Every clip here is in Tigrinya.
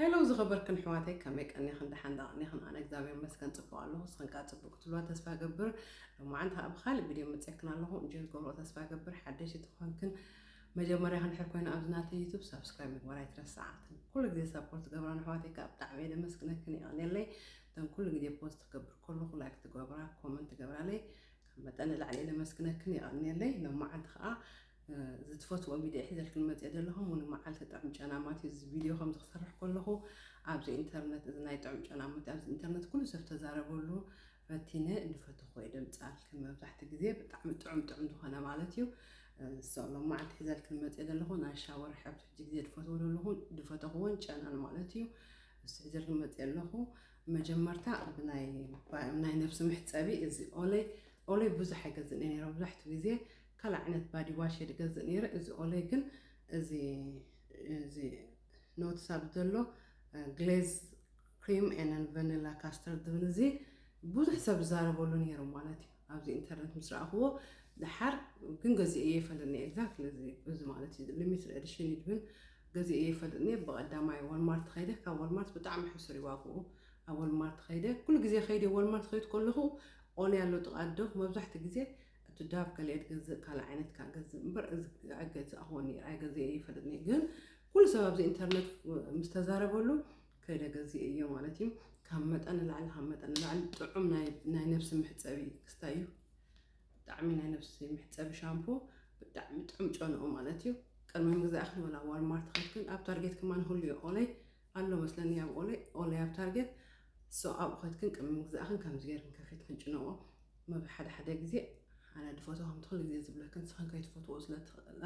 ሄሎ ዝኸበርክን ኣሕዋተይ፣ ከመይ ቀኒኽን? ደሓን ዶ ቀኒኽን? ኣነ እግዚኣብሔር ይመስገን ጽቡቕ ኣለኹ። ንስኽን ከኣ ጽቡቕ ክትብልዋ ተስፋ እገብር። ሎማዓንቲ ከኣ ብኻልእ ቪድዮ መጺኤክን ኣለኹ። እንጆይ ትገብርኦ ተስፋ እገብር። ሓደሽቲ ተኾንክን መጀመርያ ክንድሕር ኮይኑ ኣብዚ ናተይ ዩቱብ ሳብስክራይብ ምግባር ኣይትረስዓ። እተን ኩሉ ግዜ ሳፖርት ትገብራን ኣሕዋተይ ከኣ ብጣዕሚ እየ ደመስግነክን፣ የቐንየለይ። እተን ኩሉ ግዜ ፖስት ክገብር ከለኹ ላይክ ትገብራ፣ ኮመንት ትገብራለይ፣ ካብ መጠን ንላዕሊ እየ ደመስግነክን፣ የቐንየለይ። ሎማዓንቲ ከኣ ዝትፈትዎ ቪድዮ ሒዘልክን መፅእ ዘለኹ ሙሉ መዓልቲ ጥዑም ጨና ማለት እዩ። እዚ ቪድዮ ከምዚ ክሰርሕ ከለኹ ኣብዚ ኢንተርነት፣ እዚ ናይ ጥዑም ጨና ማለት ኣብዚ ኢንተርነት ኩሉ ሰብ ተዛረበሉ ፈቲነ ዝፈተኹ እየ ደምፅኣልክን። መብዛሕቲ ግዜ ብጣዕሚ ጥዑም ጥዑም ዝኾነ ማለት እዩ። ሶ ሎማዓንቲ ሒዘልክን መፅእ ዘለኹ ናይ ሻወር ሕጂ ግዜ ዝፈትዎ ዘለኹ ዝፈተኽዎን ጨናን ማለት እዩ። እሱ ሒዘልክን መፅእ ኣለኹ። መጀመርታ ብናይ ናይ ነብሲ መሕፀቢ እዚ ኦለይ ኦለይ ብዙሕ ኣይገዝእን እየ ነይረ። መብዛሕትኡ ግዜ ካልእ ዓይነት ባዲ ዋሽ እየ ዝገዝእ ነይረ። እዚ ኦለይ ግን እዚ እዚ ኖትስ ኣብ ዘሎ ግሌዝ ክሪም ኤነን ቨኒላ ካስተርድ ዝብል እዚ ብዙሕ ሰብ ዝዛረበሉ ነይሩ ማለት እዩ። ኣብዚ ኢንተርነት ምስ ረኣኽዎ ደሓር ግን ገዚኤ ይፈልጥ እየ። ኤግዛክትሊ እዚ ማለት እዩ ሊሚትድ ኤዲሽን እዩ ዝብል ገዚኤ ይፈልጥ እየ። ብቐዳማይ ዋልማርት ከይደ፣ ካብ ዋልማርት ብጣዕሚ ሕሱር እዩ ዋግኡ። ኣብ ዋልማርት ከይደ ኩሉ ግዜ ከይደ ዋልማርት ከይድ ከለኹ ኦሊ ኣሎ ጥቓ ኣዶ መብዛሕትኡ ግዜ እቲ ዳብ ገለ እየ ዝገዝእ፣ ካልእ ዓይነት ከኣ ገዝእ እምበር እዚ ኣይገዛእኹዎን እየ፣ ኣይገዝኤ ይፈልጥ እየ። ግን ኩሉ ሰብ ኣብዚ ኢንተርነት ምስ ተዛረበሉ ከይደ ገዚኤዮ ማለት እዩ። ካብ መጠን ንላዕሊ ካብ መጠን ንላዕሊ ጥዑም ናይ ናይ ነብሲ መሕጸቢ ክስታይ እዩ። ብጣዕሚ ናይ ነብሲ መሕጸቢ ሻምፖ ብጣዕሚ ጥዑም ጨንኡ ማለት እዩ። ቅድሚ ምግዛእኽን ወላ ዋልማርት ከድክን ኣብ ታርጌት ከማን ህሉ እዩ ኦለይ ኣሎ መስለኒ ኣብ ኦለይ ኦለይ ኣብ ታርጌት ሶ ኣብኡ ከድክን ቅድሚ ምግዛእኽን ከምዚ ጌርክን ከፊትክን ጭንኦ። መብ ሓደ ሓደ ግዜ ኣነ ድፈትዎ ከምቲ ኩሉ ግዜ ዝብለክን ንስኽን ከይትፈትዎ ስለ ትኽእላ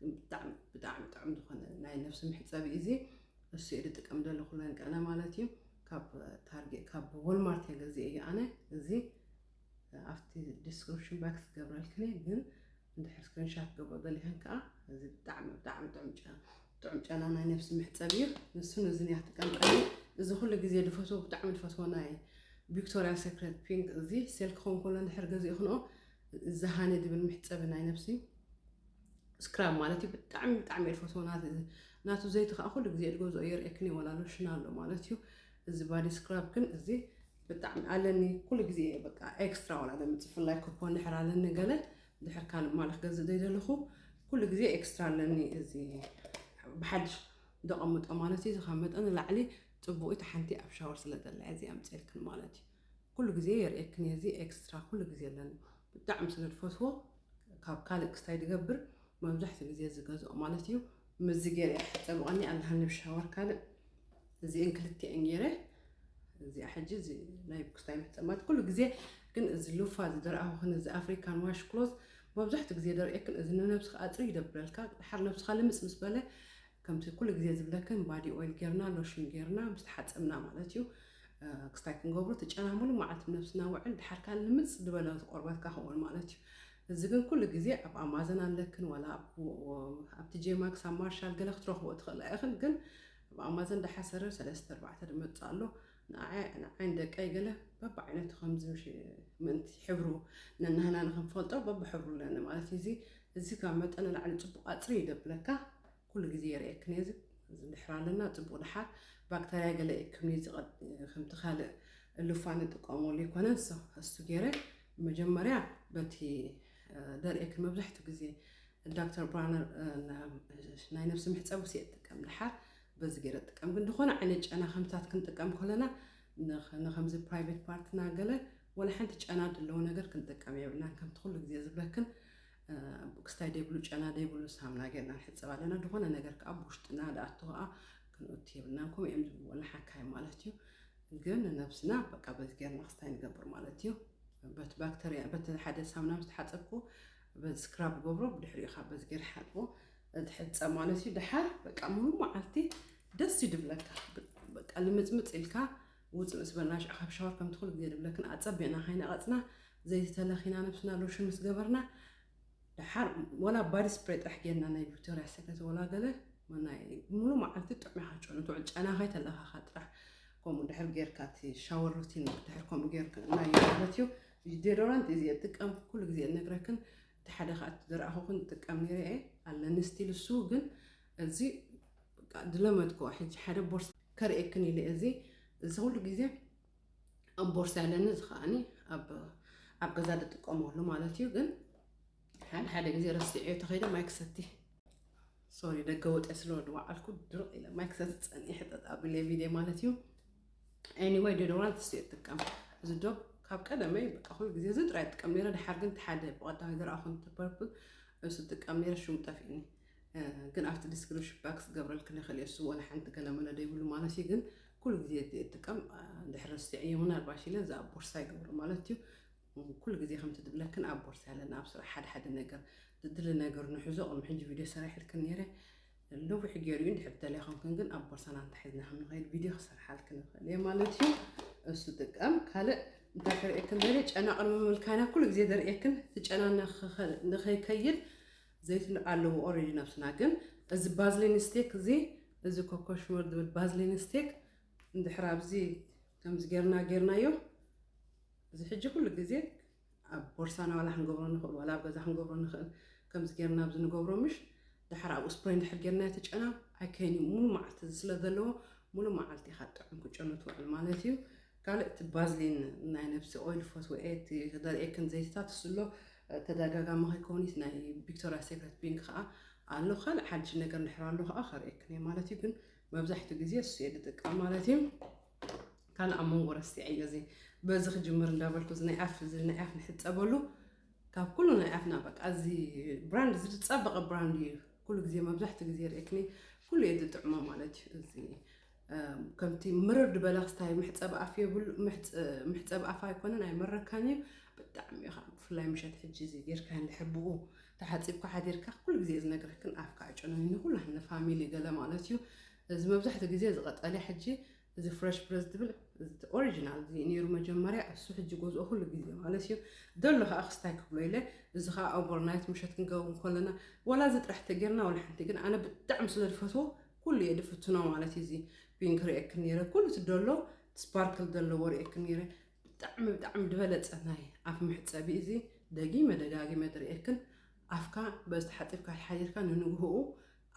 ብጣዕሚ ብጣዕሚ ጥዑም ዝኾነ ናይ ነብሲ መሕጸቢ እዩ እዚ። እሱ እየ ዝጥቀም ዘለኹ ለንቀለ ማለት እዩ። ካብ ታርጌት ካብ ወልማርት እየ ገዚኤዮ ኣነ። እዚ ኣብቲ ዲስክሪፕሽን ባክስ ክገብረልክን እየ፣ ግን እንድሕር ስክሪንሻት ክገብሮ ደሊኽን ከኣ እዚ ብጣዕሚ ብጣዕሚ ጥዑም ጨ- ጥዑም ጨና ናይ ነብሲ መሕጸቢ እዩ። ንሱ ንዚ እያ ትቀምጠኒ። እዚ ኩሉ ግዜ ድፈትዎ ብጣዕሚ ድፈትዎ ናይ ቪክቶሪያ ሴክሬት ፒንክ እዚ ሴል ክኸውን ከሎ እንድሕር ገዚእኽንኦ እዚ ሃኒ ድብል መሕጸቢ ናይ ነብሲ ስክራብ ማለት እዩ። ብጣዕሚ ብጣዕሚ እየ ዝፈትዎ። ናቱ ናቱ ዘይቲ ከዓ ኩሉ ግዜ ድገዝኦ የርእየክን እዩ፣ ወላ ሎሽን ኣሎ ማለት እዩ። እዚ ባዲ ስክራብ ግን እዚ ብጣዕሚ ኣለኒ ኩሉ ግዜ እየ በቃ ኤክስትራ ዋላ ደምፅእ፣ ብፍላይ ኩፖን ድሕር ኣለኒ ገለ ድሕር ካልእ ማለ ክገዝእ ዘይደለኹ ኩሉ ግዜ ኤክስትራ ኣለኒ። እዚ ብሓድሽ ደቐምጦ ማለት እዩ። እዚ ካብ መጠን ንላዕሊ ፅቡቕ እዩ። ሓንቲ ኣብ ሻወር ስለ ዘላ እየ እዚኣ ኣምፅኤልክን ማለት እዩ። ኩሉ ግዜ የርእየክን እየ፣ እዚ ኤክስትራ ኩሉ ግዜ ኣለኒ። ብጣዕሚ ስለ ዝፈትዎ ካብ ካልእ ክስታይ ዝገብር መብዛሕትኡ ግዜ ዝገዝኦ ማለት እዩ። ምስዚ ገይረ እየ ክሕፀብ ቀኒ ኣለሃኒ ብሻወር ካልእ እዚአን ክልቲአን ገይረ እዚኣ ሕጂ እዚ ናይ ክስታይ መሕፀብ ማለት ኩሉ ግዜ ግን እዚ ሉፋ እዚ ደርኣኹኽን እዚ ኣፍሪካን ዋሽ ክሎዝ መብዛሕትኡ ግዜ ደርእየክን እዚ ንነብስኺ ኣፅሪ ይደብረልካ። ድሓር ነብስኻ ልምፅ ምስ በለ ከምቲ ኩሉ ግዜ ዝብለክን ባዲ ኦይል ጌርና ሎሽን ጌርና ምስ ተሓፀብና ማለት እዩ። ክስታይ ክንገብሮ እቲ ጨና ሙሉ መዓልቲ ነብስና ውዕል ድሓር ካል ልምፅ ዝበለ እቲ ቆርበትካ ክውን ማለት እዩ። እዚ ግን ኩሉ ግዜ ኣብ ኣማዘን ኣለክን ዋላ ኣብ- ኣብቲ ጄማክስ ኣብ ማርሻል ገለ ክትረኽቦ ትኽእላ ኢኽን። ግን ኣብ ኣማዘን ደሓሰረ ሰለስተ ኣርባዕተ ድመፅእ ኣሎ። ንዓይ ንዓይን ደቀይ ገለ በብዓይነቱ ከምዚ ምሽ- ምእንቲ ሕብሩ ነናህና ንክንፈልጦ በብሕብሩ ኣለኒ ማለት እዩ። እዚ እዚ ካብ መጠን ንላዕሊ ፅቡቅ ኣፅሪ ይደብለካ። ኩሉ ግዜ የርእየክን እየ። እዚ እዚ ድሕር ኣለና ፅቡቅ ድሓር ባክተርያ ገለ እክምኒ ከምቲ ካልእ ልፋ ንጥቀመሉ ይኮነን። ሶ እሱ ገይረ መጀመርያ በቲ ደርእየክን መብዛሕትኡ ግዜ ዳክተር ብራነር ናይ ነብሲ መሕፀቢ ሲ እጥቀም ድሓር በዚ ገይረ እጥቀም። ግን ዝኾነ ዓይነት ጨና ከምታት ክንጥቀም ከለና ንኸ- ንከምዚ ፕራይቬት ፓርትና ገለ ወላ ሓንቲ ጨና ዘለዎ ነገር ክንጥቀም የብልናን። ከምቲ ኩሉ ግዜ ዝብለክን ክስታይ ደይብሉ ጨና ደይብሉ ሳምና ጌርና ንሕፀብ ኣለና። ዝኾነ ነገር ከዓ ብውሽጥና ደኣቱ ከዓ ክንእቱ የብልናን። ከምኡ እዮም ዝብሉ ወላ ሓካይ ማለት እዩ። ግን ንነብስና በቃ በዚ ጌርና ክስታይ ንገብር ማለት እዩ። በቲ ባክተርያ በቲ ሓደ ሳምና ምስ ተሓፀብኩ በዚ ስክራብ ገብሮ ብድሕሪኡ ካብ በዚ ገይረ ሓጥቦ ትሕፀብ ማለት እዩ። ድሓር በቃ ሙሉ መዓልቲ ደስ ይድብለካ። በቃ ልምፅምፅ ኢልካ ውፅእ ምስ በልና ሽዑ ካብ ሻወር ከምቲ ኩሉ ግዜ ድብለክን ኣፀቢቕና ከይነቐፅና ዘይቲ ተለኺና ነብስና ሎሽን ምስ ገበርና ድሓር ወላ ባዲ ስፕሬ ጥራሕ ጌርና ናይ ቪክቶሪያ ሴክሬት ወላ ገለ ናይ ሙሉ መዓልቲ ጥዑም ኢኻ ጨኑ ትውዕል ጨና ከይተለኻኻ ጥራሕ ከምኡ ድሕር ጌርካ እቲ ሻወር ሩቲን ድሕር ከምኡ ጌርካ ናይ ማለት እዩ። ዲዶራንት እዚ እጥቀም ኩሉ ግዜ እነግረክን እቲ ሓደ ከዓ ዝረኣኹክን ጥቀም ነይረ እየ ኣለኒ ስቲል እሱ ግን እዚ ድለመድኮ ሕጂ ሓደ ቦርሳ ከርእየክን ኢለ እዚ እዚ ኩሉ ግዜ ኣብ ቦርሳ ኣለኒ። እዚ ከዓኒ ኣብ ኣብ ገዛ ዝጥቀመሉ ማለት እዩ። ግን ሓደ ሓደ ግዜ ረስዕዮ ተኸይደ ማይ ክሰቲ፣ ሶሪ፣ ደገ ወፀ ስለ ዝወዓልኩ ድርቕ ኢለ ማይ ክሰቲ ጸኒሐ ጠጥ ኣቢለ ቪድዮ ማለት እዩ። Anyway፣ ዶዶራንት እሱ እጥቀም። እዚ ዶብ ካብ ቀደመይ በቃ ኩሉ ግዜ እዚ ጥራይ እጥቀም ነይረ። ድሓር ግን ሓደ ብቐዳማይ ዝረኣኹ እንተ ፐርፕል እሱ እጥቀም ነይረ፣ ሽሙ ጠፊእኒ። እ፣ ግን ኣብቲ ዲስክሪፕሽን ባክስ ክገብረልክን ይኽእል እየ። እሱ ወላ ሓንቲ ገለመለ ደይብሉ ማለት እዩ። ግን ኩሉ ግዜ እቲ እጥቀም፣ እ፣ ድሕሪ ረሲዐዮ ምናልባሽ ኢለ እዚ ኣብ ቦርሳ ይገብሮ ማለት እዩ። ኩሉ ግዜ ከምቲ ዝብለክን ኣብ ቦርሳ ኣለና። ኣብ ስራሕ ሓደ ሓደ ነገር ድድሊ ነገር ንሕዞ። ቅድሚ ሕጂ ቪድዮ ሰሪሕልክን ነይረ። ነዊሕ ገይሩ እዩ። እንድሕር ትደልያ ኮንክን ግን ኣብ ቦርሳና እንተሒዝና ከም ንኸይድ ቪድዮ ክሰርሓልክን ይኽእል እየ ማለት እዩ። እሱ ጥቀም። ካልእ እንታይ ከርእየክን ደልየ፣ ጨና ቅድሚ ምልካይና ኩሉ ግዜ ደርእየክን፣ እቲ ጨና ንኸ-፣ ንኸይከይድ ዘይቲ ኣለዎ ኦልሬዲ ነብስና። ግን እዚ ባዝሊን ስቴክ እዚ፣ እዚ ኮኮሽመር ዝብል ባዝሊን ስቴክ እንድሕር ኣብዚ ከምዚ ጌርና ጌርናዮ፣ እዚ ሕጂ ኩሉ ግዜ ኣብ ቦርሳና ዋላ ክንገብሮ ንኽእል፣ ዋላ ኣብ ገዛ ክንገብሮ ንኽእል። ከምዚ ጌርና ኣብዚ ንገብሮ ምሽ፣ ድሓር ኣብኡ ስፕሬይ እንድሕር ጌርና እቲ ጨና ኣይከይን እዩ። ሙሉ መዓልቲ እዚ ስለ ዘለዎ፣ ሙሉ መዓልቲ ኢኻ ጥዑም ክጨኑ ትውዕል ማለት እዩ። ካልእ እቲ ባዝሊን ናይ ነብሲ ኦይል ፈትወ እየ፣ እቲ ክደርእየክን ዘይትታት እሱ ኣሎ፣ ተደጋጋሚ ከይከውን እዩ። ናይ ቪክቶሪያ ሴክሬት ፒንክ ከዓ ኣሎ። ካልእ ሓድሽ ነገር እንድሕር ኣሎ ከዓ ከርእየክን እየ ማለት እዩ። ግን መብዛሕትኡ ግዜ እሱ እየ ዝጥቀም ማለት እዩ። ካልእ ኣብ መንጎ ረሲዐዮ እዚ በዚ ክጅምር እንዳበልኩ፣ እዚ ናይ ኣፍ፣ እዚ ናይ ኣፍ ንሕጸበሉ፣ ካብ ኩሉ ናይ ኣፍና በቃ እዚ ብራንድ፣ እዚ ዝጸበቐ ብራንድ እዩ። ኩሉ ግዜ፣ መብዛሕትኡ ግዜ ርእክኒ ኩሉ እየ ዝጥዕሞ ማለት እዩ። እዚ፣ እም፣ ከምቲ ምርር ዝበለ ክስታይ መሕጸቢ ኣፍ የብሉ፣ መሕጸ-፣ መሕጸቢ ኣፍ ኣይኮነን፣ ኣይመረካን እዩ። ብጣዕሚ እዩ ከዓ፣ ብፍላይ ምሸት ሕጂ እዚ ጌርካ እንድሕር ብኡ ተሓጺብካ ሓዲርካ፣ ኩሉ ግዜ ዝነግረክን ኣፍካ ኣይጨኑን እዩ። ንኩላህን ንፋሚሊ ገለ ማለት እዩ። እዚ መብዛሕትኡ ግዜ እዚ ቀጠልያ ሕጂ፣ እዚ ፍረሽ ፕረስ ዝብል፣ እዚ ኦሪጂናል እዚ ነይሩ መጀመርያ፣ እሱ ሕጂ ገዝኦ ኩሉ ግዜ ማለት እዩ። ደሎ ከዓ ክስታይ ክብሎ ኢለ፣ እዚ ከዓ ኦቨርናይት ምሸት ክንገብር ከለና፣ ዋላ እዚ ጥራሕ ተጌርና፣ ዋላ ሓንቲ፣ ግን ኣነ ብጣዕሚ ስለ ዝፈትዎ፣ ኩሉ እየ ዝፍትኖ ማለት እዩ። እዚ ፒንክ ርእየክን ነይረ፣ ኩሉ እቲ ደሎ ስፓርክል ዘለዎ ርእየክን ነይረ። ብጣዕሚ፣ ብጣዕሚ ዝበለጸ ናይ ኣፍ መሕጸቢ እዚ፣ ደጊመ ደጋጊመ ዝርእየክን፣ ኣፍካ በዚ ተሓጺብካ ሓዲርካ ንንግህኡ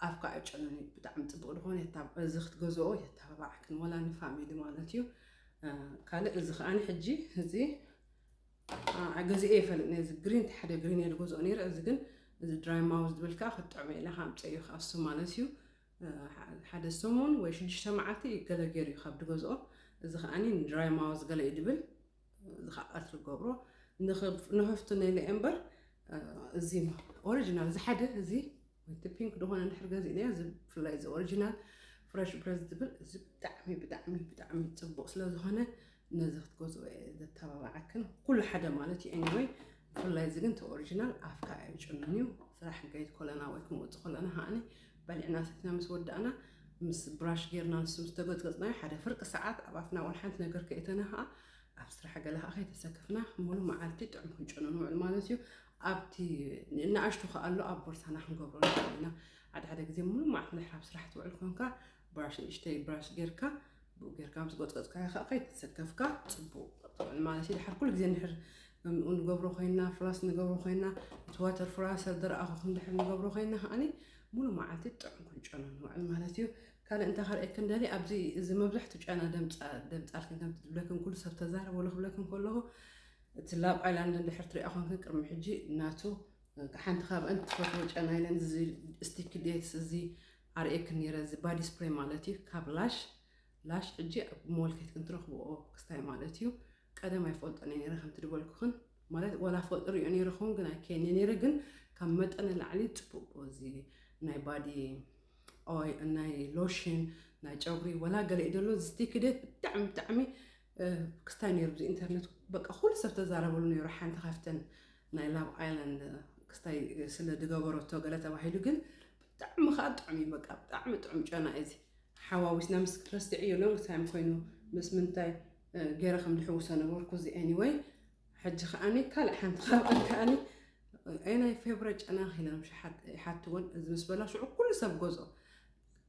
ኣፍካ ኣይጨኑን እዩ። ብጣዕሚ ጽቡቕ ዝኾነ የታ-፣ እዚ ክትገዝኦ የተባባዓክን፣ ወላ ንፋሚሊ ማለት እዩ። እ፣ ካልእ እዚ ከዓኒ ሕጂ እዚ፣ እ፣ ገዚኤ ይፈልጥ ነየ። እዚ ግሪን፣ እቲ ሓደ ግሪን እየ ዝገዝኦ ነይረ። እዚ ግን እዚ ድራይ ማውዝ ዝብል ከዓ ክጥዕሞ ኢለ ከዓ ኣምፀዮ ከዓ እሱ ማለት እዩ። እ፣ ሐ-፣ ሓደ ሰሙን ወይ ሽዱሽተ መዓልቲ ገለ ገይሩ እዩ ካብ ዝገዝኦ። እዚ ከዓኒ ንድራይ ማውዝ ገለ እዩ ዝብል። እዚ ከዓ ቀትሪ ገብሮ ንኽ-፣ ንኸፍትነሉ እየ እምበር፣ እ፣ እዚ ኦሪጂናል፣ እዚ ሓደ፣ እዚ እቲ ፒንክ ዝኾነ እንድሕር ገዚእናዮ፣ እዚ ብፍላይ እዚ ኦሪጂናል ፍረሽ ብረድ ዝብል፣ እዚ ብጣዕሚ፣ ብጣዕሚ፣ ብጣዕሚ ጽቡቕ ስለ ዝኾነ፣ ነዚ ክትገዝኦ እየ ዘተባብዓክን። ኩሉ ሓደ ማለት እዩ። ኤኒወይ፣ ብፍላይ እዚ ግን እቲ ኦሪጂናል ኣፍካ ኣይጭኑን እዩ። ስራሕ ገይት ኮለና ወይ ክንወጽእ ኮለና፣ ሃኒ በሊዕና ሰትና ምስ ወዳእና፣ ምስ ብራሽ ጌርና ንሱ ምስ ተገጽገጽናዮ፣ ሓደ ፍርቂ ሰዓት ኣብ ኣፍና ወላ ሓንቲ ነገር ከይእተና፣ ከዓ ኣብ ስራሕ ገለ ከዓ ከይተሰከፍና፣ ሙሉ መዓልቲ ጥዑም ክንጨኑ ንውዕል ማለት እዩ። ኣብቲ ንኣሽቱ ከዓ ኣሎ፣ ኣብ ቦርሳና ክንገብሮ ንኽእል ኢና። ሓደ ሓደ ግዜ ሙሉ መዓልቲ ንድሕር ኣብ ስራሕ ትውዕል ኮንካ፣ ብራሽ፣ ንእሽተይ ብራሽ ጌርካ፣ ብኡ ጌርካ ምስ ጎጽጎጽካዮ ከዓ ከይተሰከፍካ ጽቡቕ ትውዕል ማለት እዩ። ድሓር ኩሉ ግዜ እንድሕር ንገብሮ ኮይና፣ ፍላስ ንገብሮ ኮይና፣ እቲ ዋተር ፍላሰር ዝረኣኹ እንድሕር ንገብሮ ኮይና ከዓኒ፣ ሙሉ መዓልቲ ጥዑም ክንጨኑ ንውዕል ማለት እዩ። ካልእ እንታይ ከርእየክን ደሊ፣ ኣብዚ እዚ መብዛሕትኡ ጨና ደምጻ-፣ ደምጻልክን ከምቲ ዝብለክን ኩሉ ሰብ ተዛረበሉ ክብለክን ከለኹ፣ እቲ ላብ ኣይላንድ እንድሕር ትሪኣ ኮንክን ቅድሚ ሕጂ ናቱ ሓንቲ ካብአን ትፈትዎ ጨና ኢለን፣ እዚ ስቲኪ ዴትስ እዚ ኣርእየክን ነይረ፣ እዚ ባዲ ስፕሬይ ማለት እዩ። ካብ ላሽ፣ ላሽ ሕጂ ኣብ ሞል ከይትክን ትረኽብኦ ክስታይ ማለት እዩ። ቀደም ኣይፈልጦን እየ ነይረ ከምቲ ዝበልኩኽን፣ ማለት ዋላ ፈልጦ ሪኦ ነይረ ኸውን ግን ኣይከየን እየ ነይረ። ግን ካብ መጠን ንላዕሊ ጽቡቅ እዚ ናይ ባዲ ኦይ፣ ናይ ሎሽን፣ ናይ ጨጉሪ፣ ወላ ገለ እዩ ዘሎ። እዚ ስቲኪ ዴት ብጣዕሚ፣ ብጣዕሚ፣ እ፣ ክስታይ ነይሩ ብዚ ኢንተርኔት። በቃ ኩሉ ሰብ ተዛረበሉ ነይሩ። ሓንቲ ካብተን ናይ ላቭ ኣይላንድ ክስታይ ስለ ዝገበረቶ ገለ ተባሂሉ፣ ግን ብጣዕሚ ከዓ ጥዑም እዩ። በቃ ብጣዕሚ ጥዑም ጨና እዩ እዚ። ሓዋዊስና ምስ ረሲዐዮ ሎንግ ታይም ኮይኑ ምስ ምንታይ፣ እ፣ ገይረ ከም ዝሕውሶ ነበርኩ። እዚ ኤኒወይ፣ ሕጂ ከዓኒ ካልእ ሓንቲ ካብአን ከዓኒ፣ እ፣ ኣየናይ ፌብረ ጨና ኢለ ምሽ ሓት-፣ ይሓትወን። እዚ ምስ በላሽዑ ኩሉ ሰብ ገዝኦ።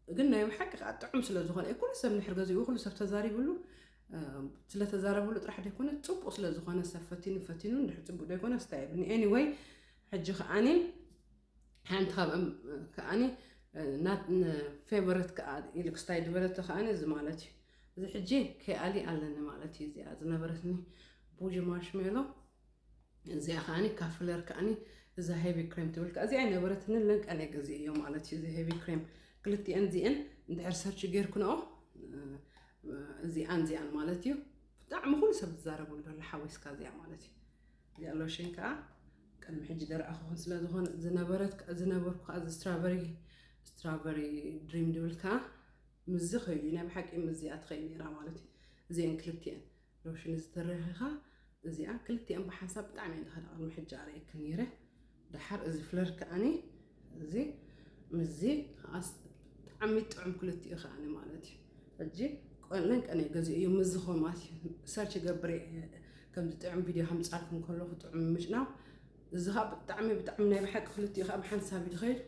ግን ናይ ብሓቂ ከዓ ጥዑም ስለ ዝኾነ፣ ኩሉ ሰብ እንድሕር ገዚኡ፣ ኩሉ ሰብ ተዛሪብሉ፣ እ፣ ስለ ተዛረብሉ ጥራሕ ዘይኮነ፣ ጽቡቕ ስለ ዝኾነ፣ ሰብ ፈቲኑ፣ ፈቲኑ፣ እንድሕር ጽቡቕ ዘይኮነ፣ ስታይ ይብልኒ። ኤኒወይ፣ ሕጂ ከዓኒ ሓንቲ ካብኦም ከዓኒ ናት ፌቨረት ከዓ ኢሉ ክስታይ ዝበለቶ ከዓ እዚ ማለት እዩ። እዚ ሕጂ ከይኣሊ ኣለኒ ማለት እዩ። እዚኣ ዝነበረትኒ ቡጂ ማርሽሜሎ እዚኣ ከዓኒ ካብ ፍለር ከዓኒ እዛ ሄቪ ክሬም ትብል ከ እዚኣ ኣይነበረትንን ለንቀን እየ ገዚእዮ ማለት እዩ። እዚ ሄቪ ክሬም ክልቲአን እዚአን እንድሕር ሰርች ጌርኩንኦ እዚኣን እዚኣን ማለት እዩ። ብጣዕሚ ኩሉ ሰብ ዝዛረበሉ ዘሎ ሓዊስካ እዚኣ ማለት እዩ። እዚኣ ሎሽን ከዓ ቅድሚ ሕጂ ደርኣ ክኾን ስለ ዝኾነ ዝነበረት ዝነበርኩ ከዓ እዚ ስትራበሪ ስትራበሪ ድሪም ድብል ከዓ ምዚ ኸይዱ ናይ ብሓቂ ምዚኣ ትኸይድ ነራ ማለት እዩ። እዚአን ክልቲአን ሎሽን ዝተረኺኻ እዚኣ ክልቲአን ብሓንሳብ ብጣዕሚ እየን ዝኸዳ ቅድሚ ሕጂ ኣርእየኪ ነይረ። ደሓር እዚ ፍለር ከዓኒ እዚ ምዚ ከዓስ ብጣዕሚ ጥዑም ክልቲኡ ከዓኒ ማለት እዩ። ሕጂ ቆለን ቀነ ገዚኡ እዩ ምዚ ኾማት እዩ ሰርች ገብረ ከምዚ ጥዑም ቪድዮ ከምፃልኩም ከለኹ ጥዑም ምጭናው እዚ ከዓ ብጣዕሚ ብጣዕሚ ናይ ብሓቂ ክልቲኡ ከዓ ብሓንሳብ እዩ ዝኸይድ።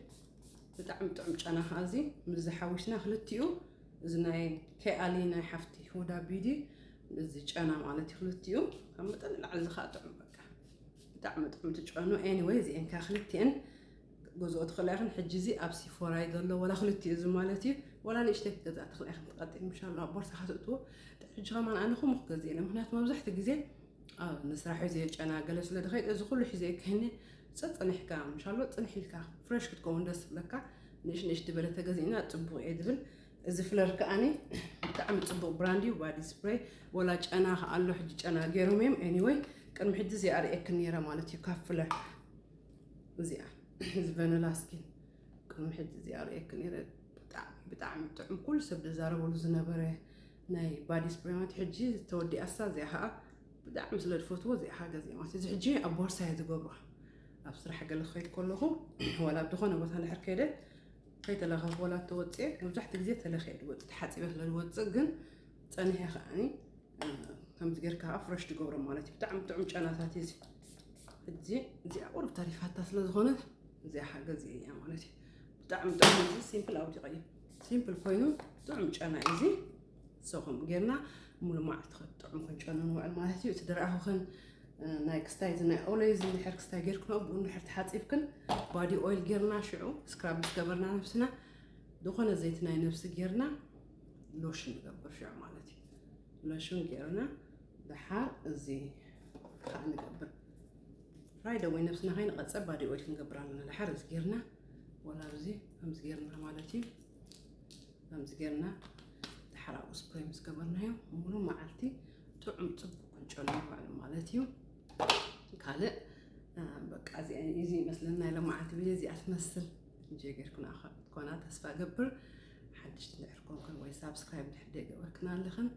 ብጣዕሚ ጥዑም ጨና ከዓ እዚ ምስ ዝሓዊስና ክልቲኡ እዚ ናይ ከይኣሊ ናይ ሓፍቲ ሁዳ ቢዲ እዚ ጨና ማለት እዩ። ክልቲኡ ካብ መጠን ንላዕሊ እዚ ከዓ ጥዑም በቃ ብጣዕሚ ጥዑም ትጨኑ። ኤኒወይ እዚአን ከዓ ክልቲአን ገዝኦ ትኽእላ ኢኽን። ሕጂ እዚ ኣብ ሲፎራ እዩ ዘሎ ወላ ክልቲኡ እዚ ማለት እዩ ወላ ንእሽተይ ክትገዝኣ ትኽእላ ኢኽን። ትቐጢን ምሻሎ ኣብ ቦርሳ ከተእትዎ ሕጂ ከማን ኣነ ከምኡ ክገዝእ ኢለ ምክንያቱ መብዛሕትኡ ግዜ ኣብ ንስራሕ ሒዘ ጨና ገለ ስለ ድኸይድ እዚ ኩሉ ሒዘ ክህኒ ጸጸኒሕካ ምሻሎ ጽንሕ ኢልካ ፍረሽ ክትከውን ደስ ዝብለካ ንእሽ ንእሽ ዝበለ ተገዚእና ጽቡቕ እየ ዝብል። እዚ ፍለር ከዓኒ ብጣዕሚ ጽቡቕ ብራንድ እዩ። ባዲ ስፕሬይ ወላ ጨና ከኣሎ ሕጂ ጨና ገይሮም እዮም። ኤኒወይ ቅድሚ ሕጂ እዚ ኣርእየክ ነይረ ማለት እዩ ካብ ፍለር እዚኣ እዚ ቨነላ ስኪን ቅድሚ ሕጂ እዚ ኣርእየክ ነይረ። ብጣዕሚ ብጣዕሚ ጥዑም ኩሉ ሰብ ዝዛረበሉ ዝነበረ ናይ ባዲ ስፕሬይ ማለት ሕጂ ተወዲኣሳ እዚኣ ከዓ ብጣዕሚ ስለ ዝፈትዎ እዚኣ ሓገዝ እየ ማለት እዚ ሕጂ ኣብ ቦርሳ እየ ዝገብሮ። ኣብ ስራሕ ገለ ክኸይድ ከለኹ ዋላ ኣብ ዝኾነ ቦታ እንድሕር ከይደ ከይተለኸፍ ዋላ ተወፅየ መብዛሕትኡ ግዜ ተለኸየ ዝወፅእ ተሓፂበ ስለ ዝወፅእ ግን ፀኒሐ ከዓኒ ከምዚ ጌርካ ከዓ ፍረሽ ትገብሮ ማለት እዩ። ብጣዕሚ ጥዑም ጨናታት እዩ እዚ። ሕጂ እዚኣ ቁሩብ ተሪፋታ ስለ ዝኾነት እዚኣ ሓገዝ እያ ማለት እዩ። ብጣዕሚ ጥዑም እዚ ሲምፕል ኣውዲቐዮ ሲምፕል ኮይኑ ጥዑም ጨና እዩ እዚ። ሰኹም ጌርና ሙሉ መዓልቲ ጥዑም ክንጨኑ ንውዕል ማለት እዩ። እቲ ድርኣኹኽን ናይ ክስታይ እዚ ናይ ኦለይ እዚ እንድሕር ክስታይ ጌርክን ብኡ እንድሕር ተሓፂብክን ባዲ ኦይል ጌርና ሽዑ ስክራብ ምስ ገበርና ነብስና ዝኾነ ዘይቲ ናይ ነብሲ ጌርና ሎሽን ንገብር ሽዑ ማለት እዩ። ሎሽን ጌርና ደሓር እዚ ከዓ ንገብር ራይደ ወይ ነብስና ከይንቐፀ ባዲ ኦይል ክንገብር ኣለና። ደሓር እዚ ጌርና ወላ ኣብዚ ከምዚ ጌርና ማለት እዩ። ከምዚ ጌርና ደሓር ኣብኡ ስፕሬይ ምስ ገበርናዮ ሙሉ መዓልቲ ጥዑም ፅቡቅ ክንጨኑ ይውዕል ማለት እዩ። ካልእ በቃ እዚ ይመስለና ናይ ሎማዓንቲ ቪድዮ እዚኣ ትመስል። እንጆይ ጌርኩና ኮና ተስፋ ገብር። ሓድሽ እንድሕር ኮንክን ወይ ሳብስክራይብ እንድሕር ዘይገበርክና ኣለኽን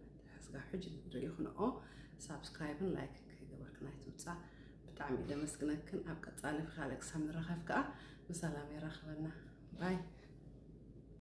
ስጋብ ሕጂ ንሪኢኽንኦ ሳብስክራይብን ላይክ ከይገበርክና ኣይትውፃ። ብጣዕሚ ደመስግነክን ኣብ ቀፃሊ ብካልእ ክሳብ ንራኸብ ከዓ ብሰላም የራኽበና። ባይ